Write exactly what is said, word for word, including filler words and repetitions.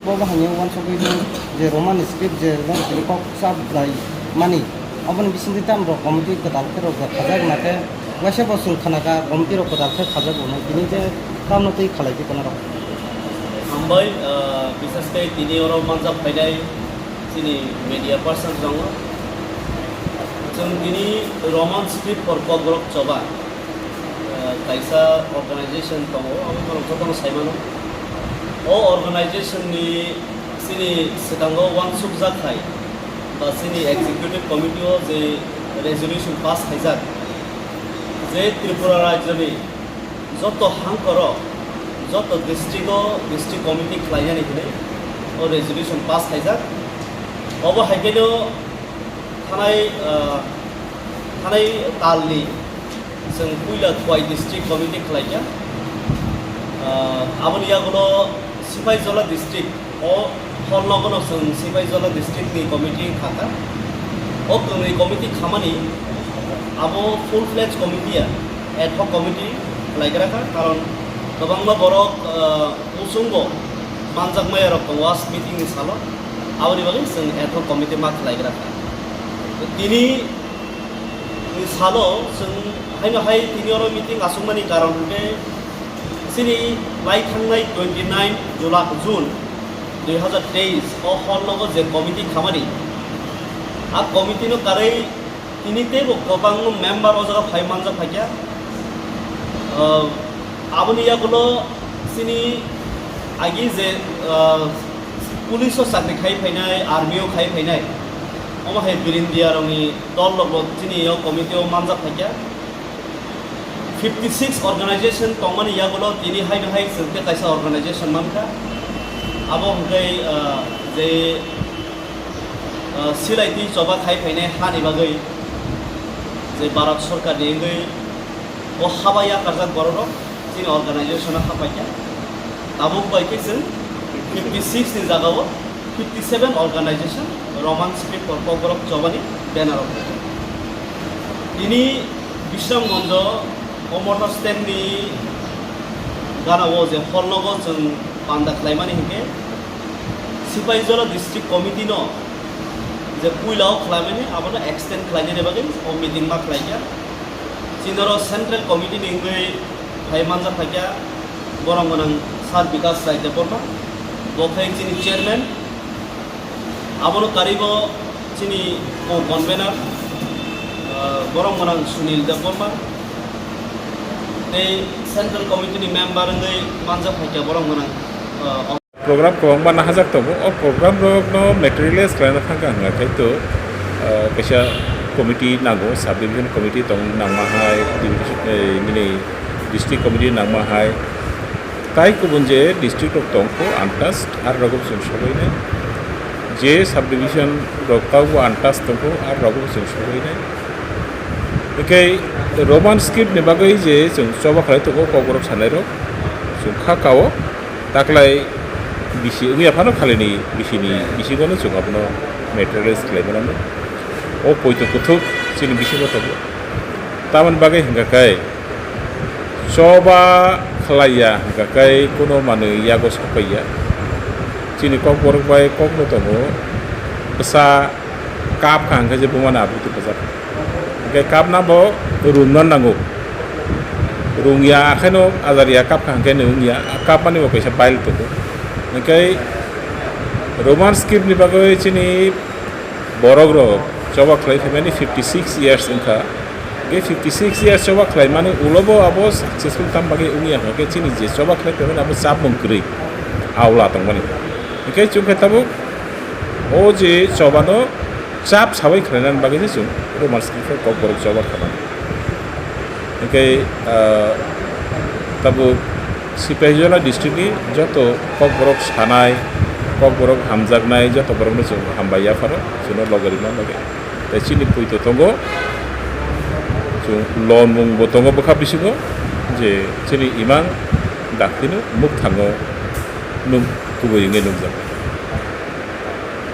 Obo hai uansugwi je Roman script je norok tini kok chap lai mani, oboni bisingtwi tamrok committee kwtal khe rok khajak, nakhe waisa bo chwng khanakha committee rok kwtal khe khajak hwnwi, tini je tamno twi khalai di kono rok. Hambai, ah, bises khe tini oro manjak phainai chini media person tongo. Chwng tini Roman script for Kokborok choba, ah, kaisa organization tongo, abo borok jotono sai mano. O organization ni chini swkango uansukjak hai ba chini executive committee o je resolution pass khaijak, je Tripura rajyoni joto hangkoro, joto district o district committee khlainani hinwi o resolution pass khaijak. Obo hai khe no thanai, ah, thanai talni chwng puila Khowai district committee khlaikha. Ah, aboni yagulo Sipaijola district o hor nogono chwng Sipaijola district ni committee khakha. O chwngni committee khamani abo full fledged committee ya, ad hoc committee khlaigra kha, karon kwbangma borok, ah, muchungo manjakmaya rok tongo a meeting ni salo, aboni bagwi chwng ad hoc committee ma khlaigra kha. Tini ni salo chwng haino hai tini oro meeting aswkmani karon hwnkhe chini lai thangnai twenty nine July, June dui hazar teis o hor nogo je committee khamani, a committee no karwi tini teibo kwbangma member o jaga phai manjak phaikha. Ah, aboni yagulo chini agi je, ah, police o chakri khai phainai, army o khai phainai, omo hai Birindia rokni dol rokbo chini o committee o manjak phaikha. Fifty six organization tongmani yagulo tini haino hai chwng tei kaisa organization mankha. Abo hwnkhe, ah, je, ah, silai twi choba khai phainai hani bagwi je Bharat Sorkar ni wngwi o haba yakarjak borok rok chini organization o hapaikha. Tabuk bai khe chwng fifty six ni jagao fifty seven organization Roman script o Kokborok chobani banner o. Tini Bishramganj o Omornath stand ni gana o je hor nogo chwng panda khlaimani hinkhe Sipaijola district committee no je puila o khlaimani abono extend khlainani bagwi o meeting ma khlaikha. Chini oro central committee ni wngwi phai manjak phaikha borok gwnang Sir Bikash Rai Debbarma, bo khe chini chairman. Abono karibo chini co-convener, ah, borok gwnang Sunil Debbarma, tei central committee ni member wngwi manjak phaikha borok gwnang, ah, Program kwbangma nahajak tongo. O program rokno materialize khlaina thangkha hwnkha khe to, ah, kaisa committee nango, subdivision committee tong nangma hai, division, eh, bini district committee nangma hai. Tai kubun je district rok tongkho untouched, ar rogo chwng sobainai. Je subdivision rok taubo untouched tongkho, ar rogo chwng sobainai. Hwnkhe Roman script ni bagwi je chwng choba khlai tongo, Kokborok sanai rok chwng kha kao. Taklai bisi wngya phano khalini bisini bisingono chwng abono materialize khlai mano. O poito kuthuk chini bisingo tongo. Tamoni bagwi hwnkha khe choba khlaiya hwnkha khe kuno manwi yago sokpaiya. Chini Kokborok bai kokno tongo bwsa kap kha hwnkhe je bumani abuti bwjak. Hwnkhe kapna bo rungna nango. Rungya, akhaino ajarya, kapkha hwnkhe no wngya. Kapmani bo kaisa bile tongo. Hwnkhe Roman script ni bagwi chini borok rok choba khlai phaimani fifty six years wngkha. Hwnkhe fifty six years choba khlaimani ulo bo abo successful tam bagwi wngya hwnkhe chini je choba khlai phaimani abo chapmung kwrwi aula tongmani. Hwnkhe chwngkhe tabuk o je chobano chap sabai khlainani bagwi se chwng Roman script o Kokborok choba khamani. Hwnkhe, ah, tabuk Sipaijola district ni joto Kokborok sanai, Kokborok hamjaknai joto borokno chwng hambai yapharo, chwngno logi rwna bagwi. Tei chini poito tongo, chwng lonmung bo tongo bwkha bisingo, je chini imang daktino mukthango nuk kubui wngwi nukjaknai.